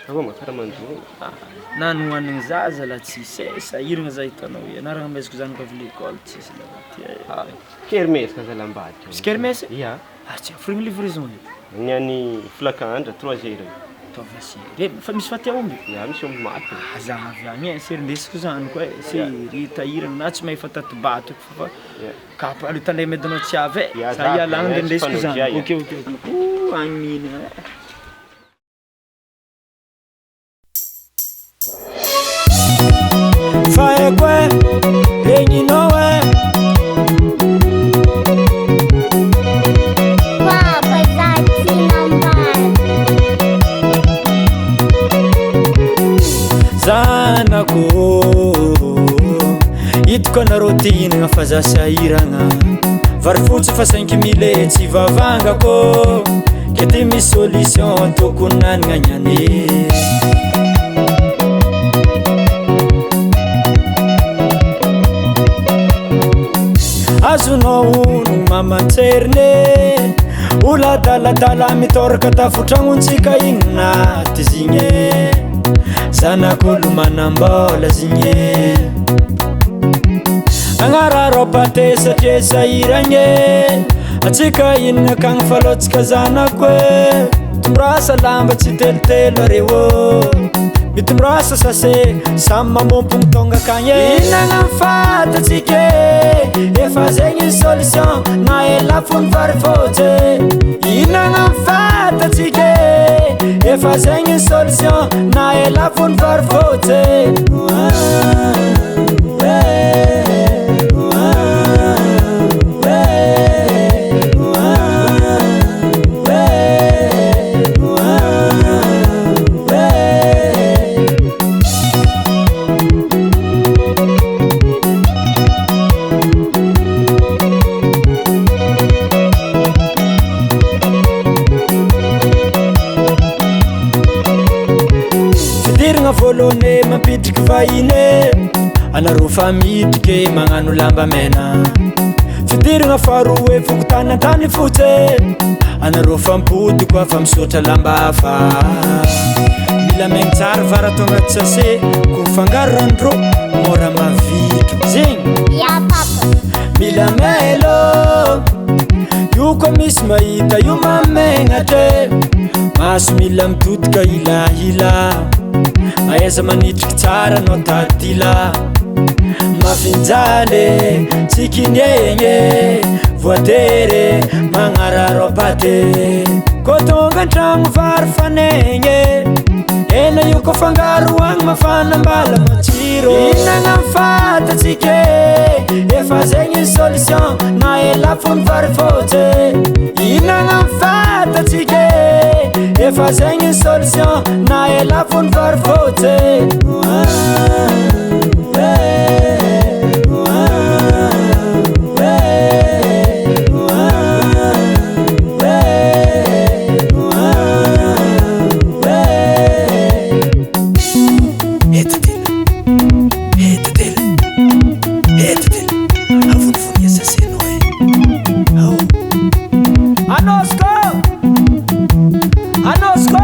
Avô ma kara manjo. Na ny hoagniny zaza la tsisy e, sahirana zah hitanao io, na raha amezako zanako avy lekôly tsisy la ty e. Kermesy ka zala ambadika. Misy kermesy? Ia, Ah tsy firy livraison io? Niany folakandro trois heures eo. Ataova sere, fa misy faty aomby? Ia misy omby maty. Ah zah avy agny e, sery ndesiko zanako e, sery tahirana na tsy mahefa tati-bato fa kapa alô tandremo edy anao tsy avy e, Ia, za za hiala agny de avy, ndesiko tsy zanako, mpanao ok ok oh agny mihinagna e. Fa haiko e, regninao e. Papa za tsy nambary. Zanako Hitako anareo te hihinagna fa za sahiragna. Vary fotsy fa 5 mille tsy vavangako. Ke ty misy solution tokony hanigna niany. Azonao ono mamantserne. Olo adaladala mitôraka tafotragnontsika inona ty zigny e. Zanak'olo manambola zigny e. Agnararo pate satria sahiragny. Atsika inona akagny fa alôtsika zanako e. Tondrasa lamba tsy telotelo areo. Mitondrasa sase samy mamompogno tonga akagny e. Inona ny fantatsika e? Efa zegny solution na ela fony vary fotsy. Inona ny fantatsika e? Efa zegny solution na ela fony vary fotsy. Fidiragna voalohany mampidriky vahiny e. Anareo fa midriky magnano lamba mena. Fidiragna faharoa fokontany antany fotsy e. Anareo fa mipody koa fa misotra lamba hafa. Mila maigny tsara vary atao agnaty sase. Ko mifangaro ranondrô mora mavitrika zegny. Ya papa. Mila mailo io koa misy mahita io mamegnatra e. Maso mila mitodika ilahila. Mahaiza manitriky tsara anao tatila. Mafinjaly tsy kinegny voatery magnararaopate. Kô tonga an-tragno vary fanegny. Hena io koa fangaro agny mafana mbala matsiro. Inona ny fantatsika e? Efa zegny solution na ela fony vary fotsy. Inona ny fantatsika e? Efa zegny solution na ela fony vary fotsy. Eto tena, eto tena, eto tena, avonivony sasenao e. Ao. Anosko! Anosko!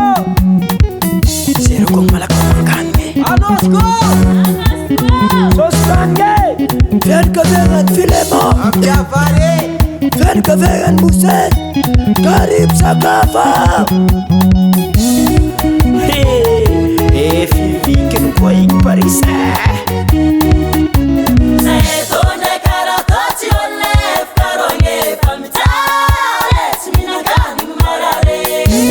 Zero koa malaka manganiny. Anosko! Soskange! Fianakaviana Filemon! Fianakaviana Mosesy! Karibu sakafo! E fivikiny koa igny Paris.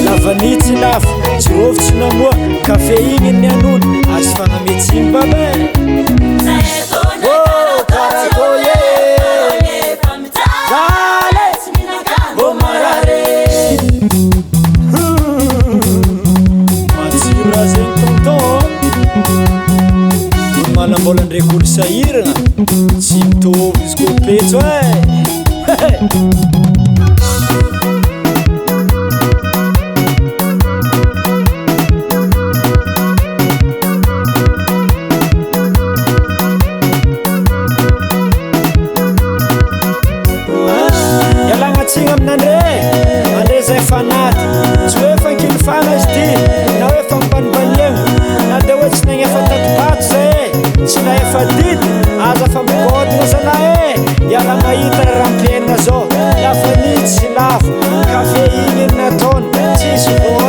Lavanily tsy lafo, jirofo tsy namoa, kafe igny ny anony, azo fagnametsiny babe. Oh, karatô ye! Zale! Oh, marare! Matsiro raha zegny tonton. Olo manambola ndraiky olo sahiragna, tsy mitovy izy koa petso e. Ialagna tsigny aminandre, andre zay fanaty. Tsy hoe fankilifagna izy ty, na hoe fampanimbaniagna. tsy lafo. Kafe igny nataony tsisy.